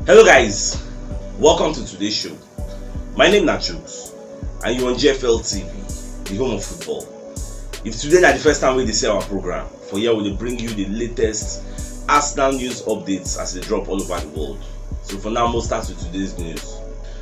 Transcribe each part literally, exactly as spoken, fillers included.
Hello guys, welcome to today's show. My name na Chuks and you on G F L T V, the home of football. If today na the first time wey you dey see our program, for here we dey bring you the latest Arsenal news updates as e dey drop all over the world. So for now, we'll start with today's news.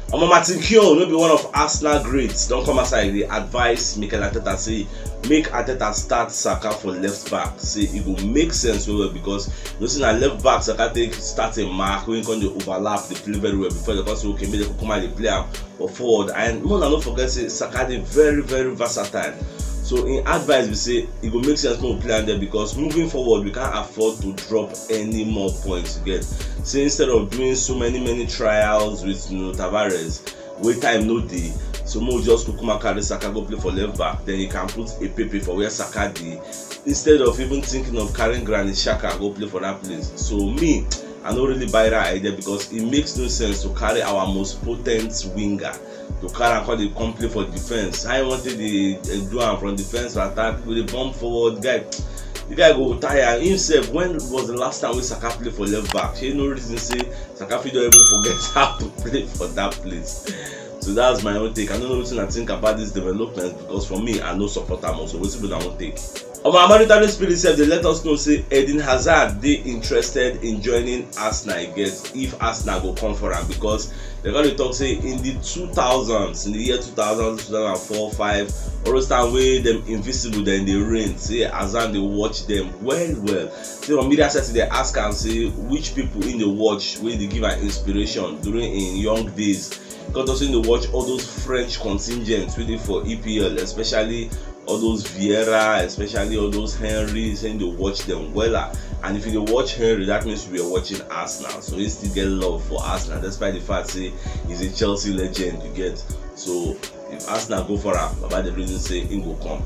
Omo, Martin Keown, wey be one of Arsenal greats, don come outside dey advise Mikel Arteta say make Arteta start Saka for left back. Say e go make sense well well because you know say na left back Saka take start a mark wey come dey overlap, dey play very well before dem come say okay, make dem come dey play am for forward. And make una no forget say Saka dey very very versatile. So im advice be say e go make sense make we play am there because moving forward we can't afford to drop any more points, you get. Say instead of doing so many many trials with Nuno Tavares, wey time no dey, so make we just kukuma carry Saka go play for left back, then you can put Epepe for where Saka dey, instead of even thinking of carrying Granit Xhaka go play for that place. So me, I no really buy that idea because it makes no sense to carry our most potent winger, to carry am come dey come play for defense. How you want to dey, eh, do am from defense to attack? We dey bomb forward, guy. The guy go tire himself. When was the last time wey Saka play for left back? Shey no reason say Saka fit don even forget how to play for that place. So that's my own take. I don't know wetin I think about this development because for me, I no support am. So wetin be my own take? Omo, Maritime Spirit sef dey let us know say Eden Hazard dey interested in joining Arsenal again if Arsenal go come for am, because dem come dey talk say in the two thousands, in the year two thousand, two thousand and four, five, all those time wey dem invisible, dem dey reign, say Hazard dey watch dem well well. Say on media setting, dem ask am say which people im dey watch wey dey give am inspiration during im young days. Because also im dey watch all those French contingents wey dey for E P L, especially all those Vieira, especially all those Henry, say im dey watch them wella. And if you dey watch Henry, that means you were watching Arsenal. So he still get love for Arsenal, despite the fact say he's a Chelsea legend, you get. So if Arsenal go for am, Baba dey reason say im go come.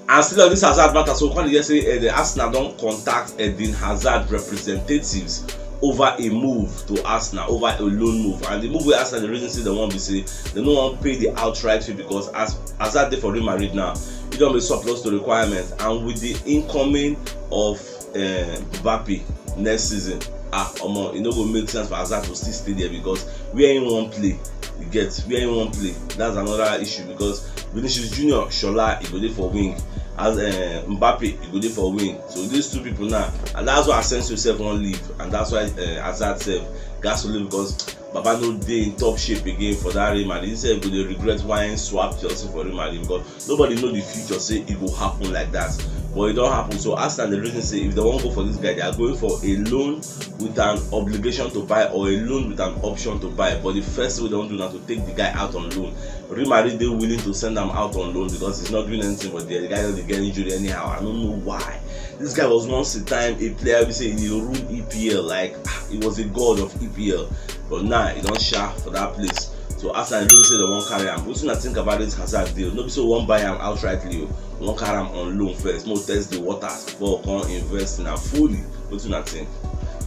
And still on this Hazard matter, so we come dey hear say, eh, the Arsenal don contact Eden Hazard representatives over a move to Arsenal, over a loan move. And the move wey Arsenal dey reason say dem wan be say dem no wan pay the outright fee because as Hazard dey for Real Madrid now, he don be surplus to requirements. And with the incoming of, eh, Mbappe next season, ah, omo, e no go make sense for Hazard to still stay there because where he wan play, you get, where he wan play, that's another issue because Vinicius Junior, Shola, e go dey for wing. As, eh, Mbappe, e go dey for wing. So these two people now, and that's why Asensio sef wan leave, and that's why, eh, Hazard sef gas to leave because Baba no dey in top shape again for that Real Madrid. He sef go dey regret why he swap Chelsea for Real Madrid because nobody know the future say e go happen like that. But e don happen. So Arsenal dey reason say if dem wan go for this guy, they are going for a loan with an obligation to buy or a loan with an option to buy. But the first thing wey dem wan do na to take the guy out on loan. Real Madrid dey willing to send am out on loan because he's not doing anything for there. The guy don dey get injury anyhow. I don't know why. This guy was once a time a player we say he ruled E P L, like, ah, he was a god of E P L. But now he don sha for that place. So Arsenal really say dem wan carry am. Wetin una think about this Hazard deal? No be say we wan buy am outrightly o. We wan carry am on loan first. Make we test the waters before we come invest in am fully. Wetin una think?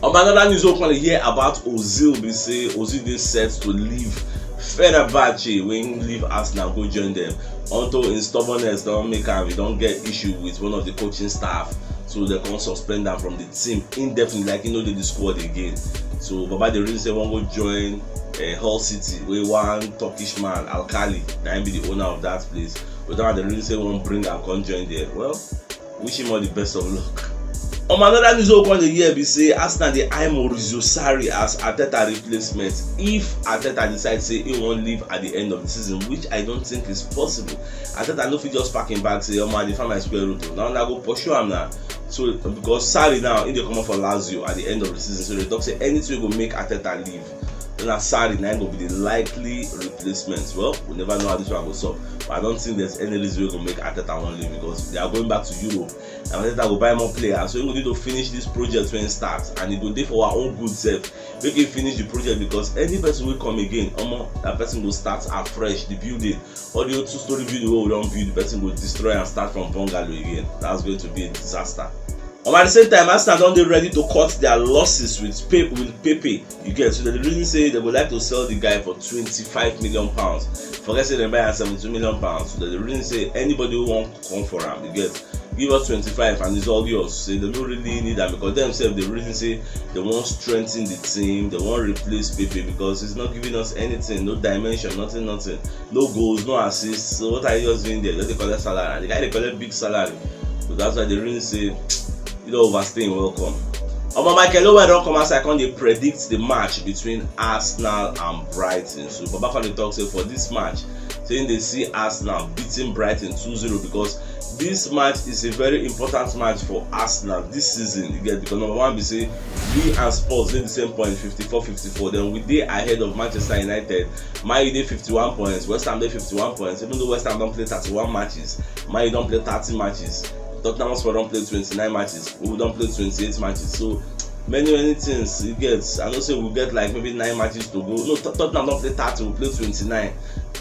On another news wey we come dey hear about Ozil be say Ozil dey set to leave Fenerbahce when he leave Arsenal go join them. Unto his stubbornness don make am, he don get issue with one of the coaching staff. So they come suspend am from the team indefinitely, like he no dey the squad again. So Baba dey reason say he wan go join, eh, Hull City, wey one Turkish man, Alkali, na him be the owner of that place. But now dey reason say he wan bring am come join there. Well, wish him all the best of luck. On another news wey we come dey hear be say Arsenal dey eye Maurizio Sarri as Arteta replacement if Arteta decide say he wan leave at the end of the season, which I don't think is possible. Arteta no fit just pack him bag say, "Omo, I dey find my square root o." Now una go pursue am na. So because Sarri now, he dey comot for Lazio at the end of the season, so they talk say anything wey go make Arteta leave, then na Sarri na him go be the likely replacement. Well, we never know how this one go solve, but I don't think there's any reason wey go make Arteta wan leave because they are going back to Europe. And Arteta go buy more players, so he go need to finish this project when he starts, and he go dey for our own good sef. Make he finish the project because any person wey come again, omo, that person go start afresh the building. All the old two-story building wey we don build, the person go destroy and start from bungalow again. That's going to be a disaster. And at the same time, Arsenal don dey ready to cut their losses with Pe-, with Pepe. You get, so they reason say they would like to sell the guy for twenty-five million pounds. Forget say they buy am seventy-two million pounds. So they reason say anybody who wan come for am, you get, give us twenty-five and it's all yours. Say they don't really need that because themselves they reason say they want strengthen the team, they want replace Pepe because it's not giving us anything, no dimension, nothing, nothing, no goals, no assists. So what are you just doing there? Just dey collect salary, and the guy dey collect big salary, so that's why they really say you don't overstay in welcome. Omo, Michael Owen don come outside come dey predict the match between Arsenal and Brighton. So Baba come dey talk say for this match, saying they see Arsenal beating Brighton two zero because this match is a very important match for Arsenal this season. You get, because number one be say we and Spurs dey the same point, fifty-four fifty-four. Then we dey ahead of Manchester United. Man U dey fifty-one points, West Ham dey fifty-one points. Even though West Ham don play thirty-one matches, Man U don play thirty matches. Tottenham Hotspur don play twenty-nine matches. We don play twenty-eight matches. So many, many things you get. I know say we get like maybe nine matches to go. No, Tot- Tottenham don play thirty, we play twenty-nine.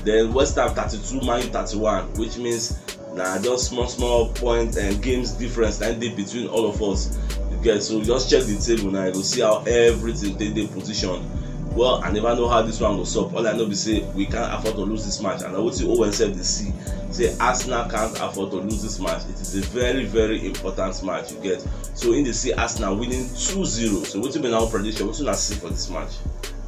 Then West Ham thirty-two, Man U thirty-one, which means na just small, small points and games difference na dey between all of us. You get, so just check the table now, you go see how everything take dey position. Well, I never know how this one go sup. All I know be say we can't afford to lose this match, and na wetin Owen sef dey see, say Arsenal can't afford to lose this match. It is a very, very important match, you get. So im dey see Arsenal winning two zero. So wetin be na our prediction? Wetin una see for this match?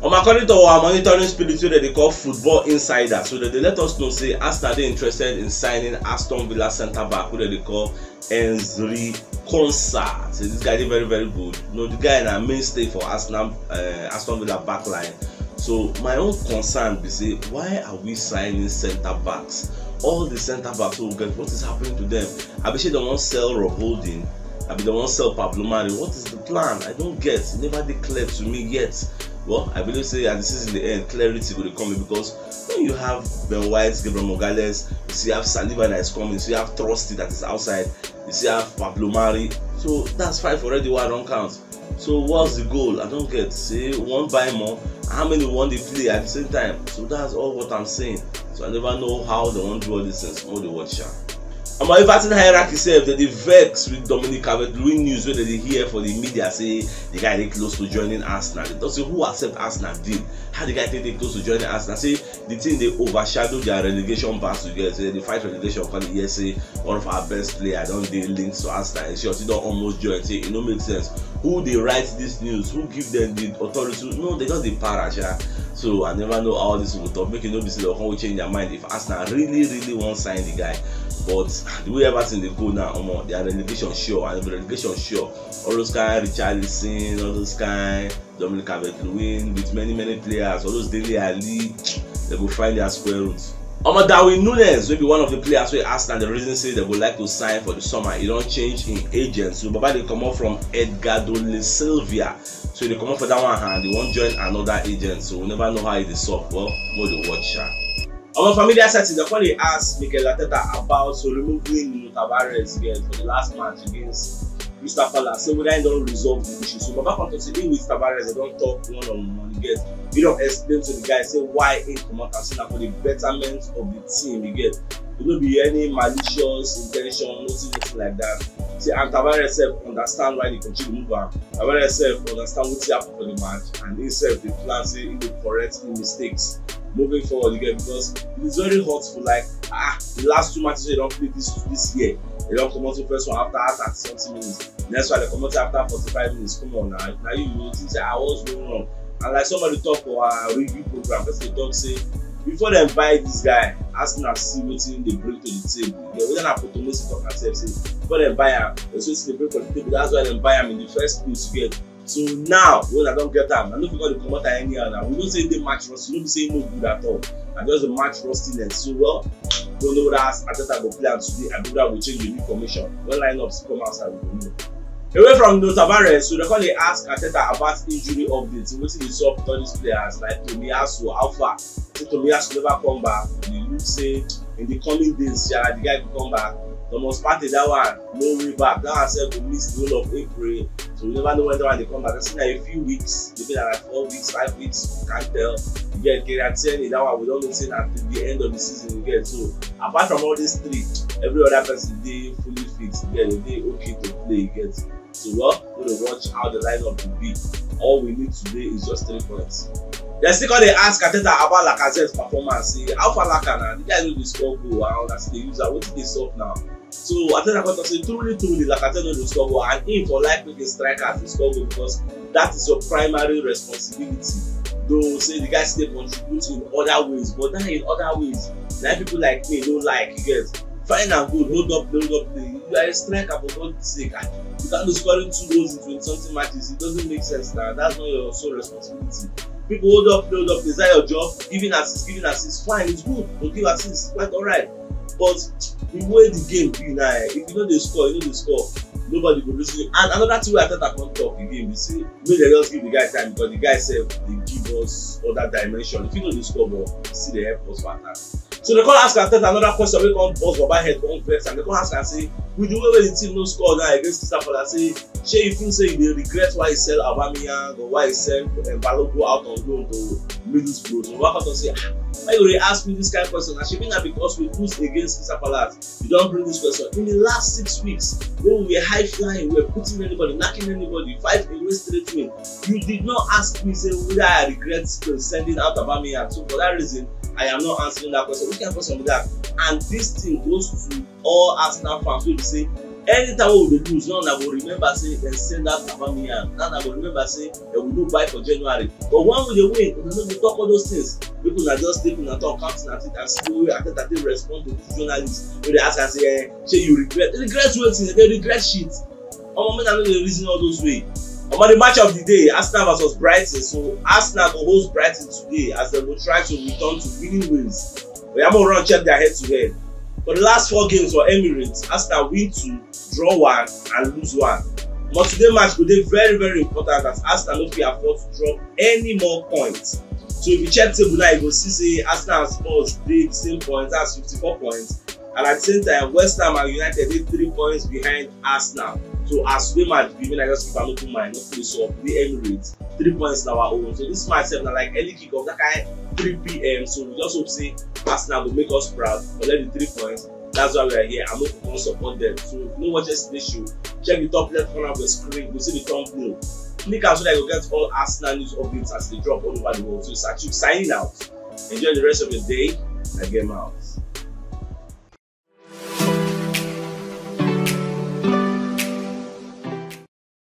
Um, according to our monitoring spirit wey dem dey call Football Insider, so dem dey let us know say Arsenal dey interested in signing Aston Villa centre back wey dem dey call Ezri Konsa. Say this guy dey very, very good. You know, the guy na mainstay for Arsenal, uh, Aston Villa backline. So my own concern be say, why are we signing centre backs? All the centre backs wey we get, what is happening to them? Abi shey dem wan sell Rob Holding? Abi dem wan sell Pablo Mari? What is the plan? I don't get. It never dey clear to me yet. Well, I believe say at the season dey end, clarity go dey come in, because when you have Ben White, Gabriel Magalhaes, you still have Saliba that is coming, so you have Trusty that is outside, you still have Pablo Mari. So that's five already wey I don count. So what's the goal? I don't get. Say one buy more. How many one dey play at the same time? So that's all what I'm saying. So I never know how dem wan do all these things. Make we dey watch am. Omo, Everton hierarchy sef, dem dey vex with Dominic Calvert-Lewin news wey dem dey hear for the media say the guy dey close to joining Arsenal. Dem talk say who accept Arsenal deal? How the guy take dey close to joining Arsenal? Say the thing dey overshadow their relegation battle. You get, say dem dey fight relegation, come dey hear say one of our best player don dey linked to Arsenal. He don almost join. Say e no make sense. Who dey write this news? Who give them the authority? No, dem just dey para sha. So I never know how this go talk. Make e no be say dem come change their mind if Arsenal really, really wan sign the guy. But the way Everton dey go now, omo, their relegation sure. And if relegation sure, all those kind Richarlison, all those kind Dominic Calvert-Lewin, with many, many players, all those Dele Alli, dem go find their square root. Omo, Darwin Nunez wey be one of the players wey Arsenal dey reason say dem go like to sign for the summer, e don change im agent. So Baba dey comot from Edgardo Silva. So e dey comot for that one hand, e wan join another agent. So we never know how e dey sup. Well, make we dey watch sha. Omo, for media setting, dem come dey ask Mikel Arteta about so removing Nuno Tavares again for the last match against Crystal Palace. Say whether he don resolve the issue. So Baba come talk say he with Tavares, dem don talk one on one, you get. He don explain to the guy say why he comot am, say na for the betterment of the team, you get. E no be any malicious intention, nothing, nothing like that. Say, and Tavares sef understand why they continue move am. Tavares sef understand wetin happen for the match, and he sef dey plan say he go correct the mistakes moving forward, you get, because it is very hurtful. Like, ah, the last two matches wey dem don play this, this year, dem don comot the first one after thirty something minutes. Next one, dem comot after forty-five minutes. Come on now. Now you, you think say, ah, what's going on? And like somebody talk for our review program, person dey talk say before dem buy this guy, Arsenal see wetin dey bring to the table. Yeah, whether na Porto Messi talk am sef say before dem buy am, dem see wetin dey bring for the table. That's why dem buy am in the first place, you get. So now, when I don get am, I no fit come dey comot am anyhow now. We know say e dey match rusty, no be say e no good at all. I just dey match rustiness. So, well, don't know whether Arteta go play am today, abi whether go change the new formation. When lineups come outside, we go know. Away from Nuno Tavares, so dem come dey ask Arteta about injury updates. Wetin dey sup with all these players like Tomiyasu, how far? Say Tomiyasu never come back. E look say in the coming days, sha, the guy go come back. Thomas Partey, that one, no way back. That one sef go miss the whole of April. So we never know when that one dey come back. Say na a few weeks, maybe na like four weeks, five weeks, we can't tell. You get Kieran Tierney, that one we don know say na till the end of the season, you get. So apart from all these three, every other person dey fully fit, you get, dem dey okay to play, you get. So, well, we dey watch how the lineup go be. All we need today is just three points. Dem still come dey ask Arteta about Lacazette's performance. Say, how far Laka na? The guy no dey score goal. I understand dey use am. Wetin dey sup now? So Arteta come talk say truly, truly, Lacazette no dey score goal, and him for like make him strikers dey score goal because that is your primary responsibility. Though say the guy still dey contribute in other ways, but that in other ways, na people like me no like, you get. Fine and good, hold up, hold up play. You are a striker for God's sake. Ah, you can't be scoring two goals in twenty something matches. It doesn't make sense now. That's not your sole responsibility. People hold up, hold up. Is that your job? Giving assist, giving assist. Fine, it's good. Go give assist. Quite all right. But the way the game be now, eh, if you no dey score, you no dey score. Nobody go listen. And another thing wey Arteta come talk again be say make dem just give the guy time because the guy sef dey give us other dimension. If you no dey score, but still dey help us for attack. So they come ask Arteta another question wey come burst Baba head, come vex, and they come ask am say, with the way wey the team no score now against Crystal Palace, say shey you feel say you dey regret why you sell Aubameyang or why you sell um, Balogun out on loan to Middlesbrough? So Baba come say, ah, why you dey ask me this kind of question? Na shebi na because we lose against Crystal Palace. You don bring this question. In the last six weeks, when we were high flying, we were putting anybody, knocking anybody, five away straight win, you did not ask me say whether I regret still sending out Aubameyang. So for that reason, I am not answering that question. Which kind of question be that? And this thing goes to all Arsenal fans wey be say anytime wey we dey lose, now una go remember say dem send out Aubameyang. Now una go remember say dem we no buy for January. But when we dey win, una no dey talk all those things. Make una just take una talk, count una teeth and see the way Arteta take respond to the journalists wey dey ask am say, eh, shey you regret? Regret wetin? Dem dey regret shit. Omo, make una no dey reason all those way. Omo, the match of the day, Arsenal versus Brighton. So Arsenal go host Brighton today as dem go try to return to winning ways. Oya, make we run check their head to head. For the last four games for Emirates, Arsenal win two, draw one, and lose one. But today match go dey very, very important as Arsenal no fit afford to drop any more points. So if you check table now, you go see say Arsenal and Spurs dey the same points, that's fifty-four points. And at the same time, West Ham and United dey three points behind Arsenal. So as today match be, make I just keep an open mind, no place up, the Emirates, three points na our own. So this match sef na like early kick off, that kind three p.m. So we just hope say Arsenal go make us proud, collect the three points. That's why we are here. I'm hoping to support them. So if you no watch yesterday show, check the top left corner of the screen. You see the thumbnail. Click am so that you get all Arsenal news updates as they drop all over the world. So Sachuk signing out. Enjoy the rest of your day. I get out.